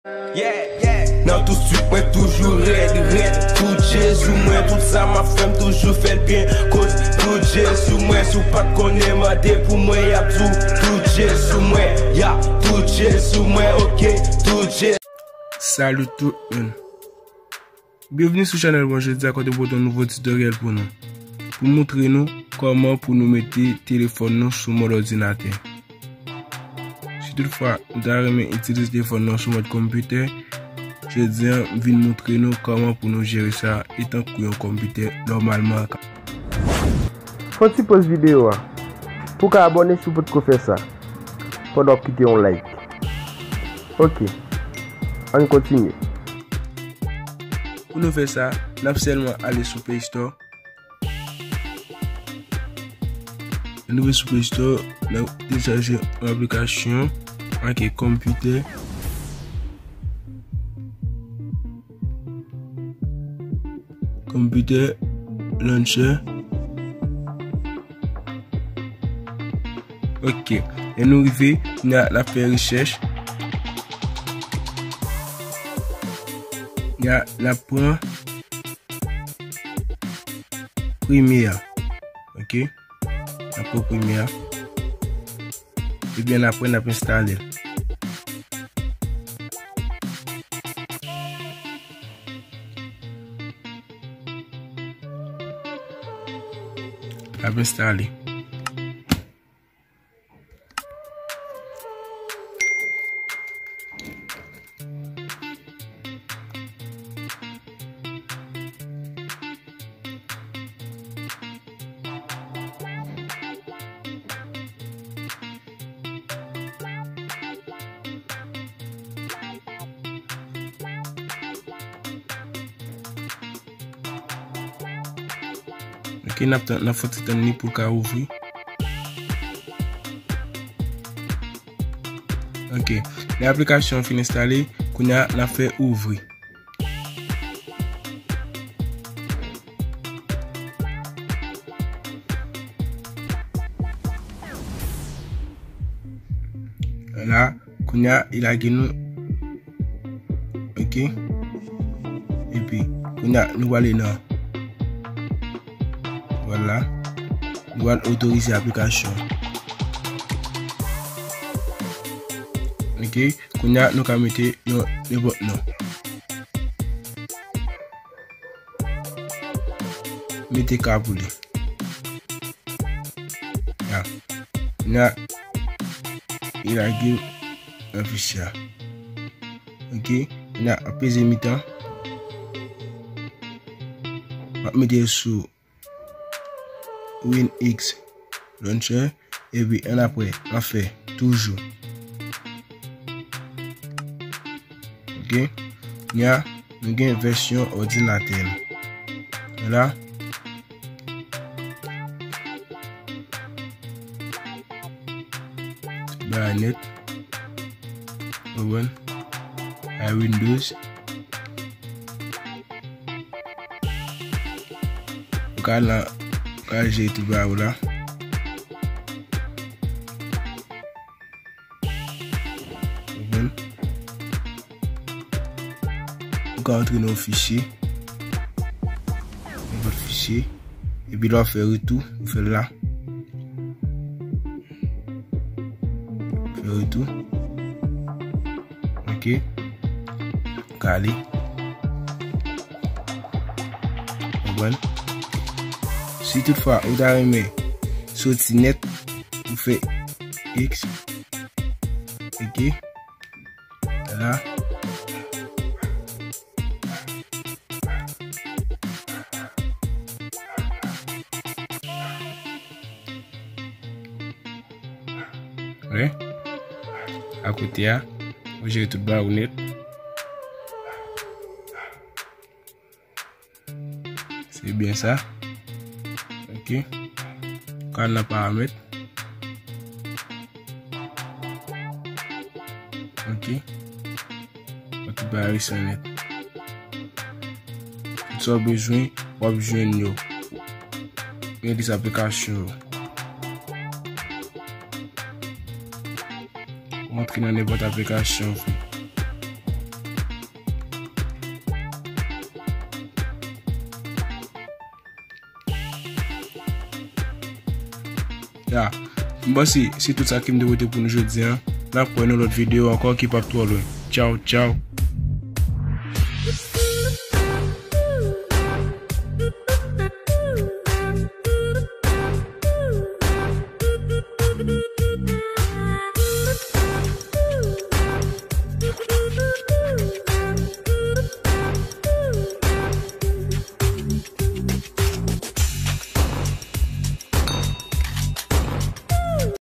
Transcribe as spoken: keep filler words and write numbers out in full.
Yeah, yeah. Nan tout swit mwen toujou rèd, rèd. Tout je sou mwen, tout sa m ap fè m toujou fè l byen. Koz tout je sou mwen, si w pa t konnen mande pou mwen, y ap di w. Tout je sou mwen, ya, tout je sou mwen, ok, tout je. Salut tout moun. Byenvni sou chanèl mwen jodi a kote m pote yon nouvo tutoriel pou nou. Pou montre nou kòman pou nou mete telefòn nou sou mòd òdinatè. Si toutfwa nou ta renmen itilize telefòn nou sou mòd konpitè, jodi a m vin montre nou kòman pou nou jere sa etankou yon konpitè nòmalman. Fè yon ti poz videyo a pou w ka abòne si w potko fè sa, pandan w ap kite yon like. Ok, ann kontinye. Pou nou fè sa, n ap sèlman ale sou Play Store. Lè nou rive sou Play Store, n ap telechaje yon aplikasyon, ok, konpitè. Computer Launcher. Ok. Lè nou rive, n a, n ap fè rechèch. N a, n ap pran premye a. Ok. N ap pran premye a. Ebyen, apre, n ap enstale l. L ap enstale. Ok, n ap tann, n ap fè ti tann li pou l ka ouvri. Ok, lè aplikasyon an fin enstale, kounye a n ap fè ouvri. La, kounye a, li lage nou. Ok. Epi, kounye a, nou prale nan. Vwala. Nou pral otorize aplikasyon. Ok. Kounye a, nou ka mete yon nenpòt non. Mete ka pou li. Ya. Kounye a, li lage nan fichye a. Ok. Kounye a, peze mitan. M ap mete l sou WinX Launcher. Epi, annapre, n ap fè toujou. Ok. Kounye a, nou gen vèsyon òdinatè nou. Vwala. Bagay nèt. Konprann? Ay Windows. Ou ka nan, ou ka jere tout bagay ou la. Konprann? Ou ka antre nan yon fichye. Nenpòt fichye. Epi lè w ap fè retou, ou fè l la. Fè retou. Ok. Kale. Konprann? Si toutfwa ou ta renmen soti nèt, ou fè X. Ok. La. Wi. Akote a, ou jere tout bagay ou nèt. Se byen sa. Ok. Ka al nan paramèt. Ok. Tout bagay resan nèt. Tout sa w bezwen, w ap jwenn yo. Gen lis aplikasyon yo. Ou antre nan nenpòt aplikasyon. Ya. M panse se tout sa ke m te pote pou nou jodi a. N ap wè nan lòt videyo ankò ki p ap twò lwen. Tchaw, tchaw.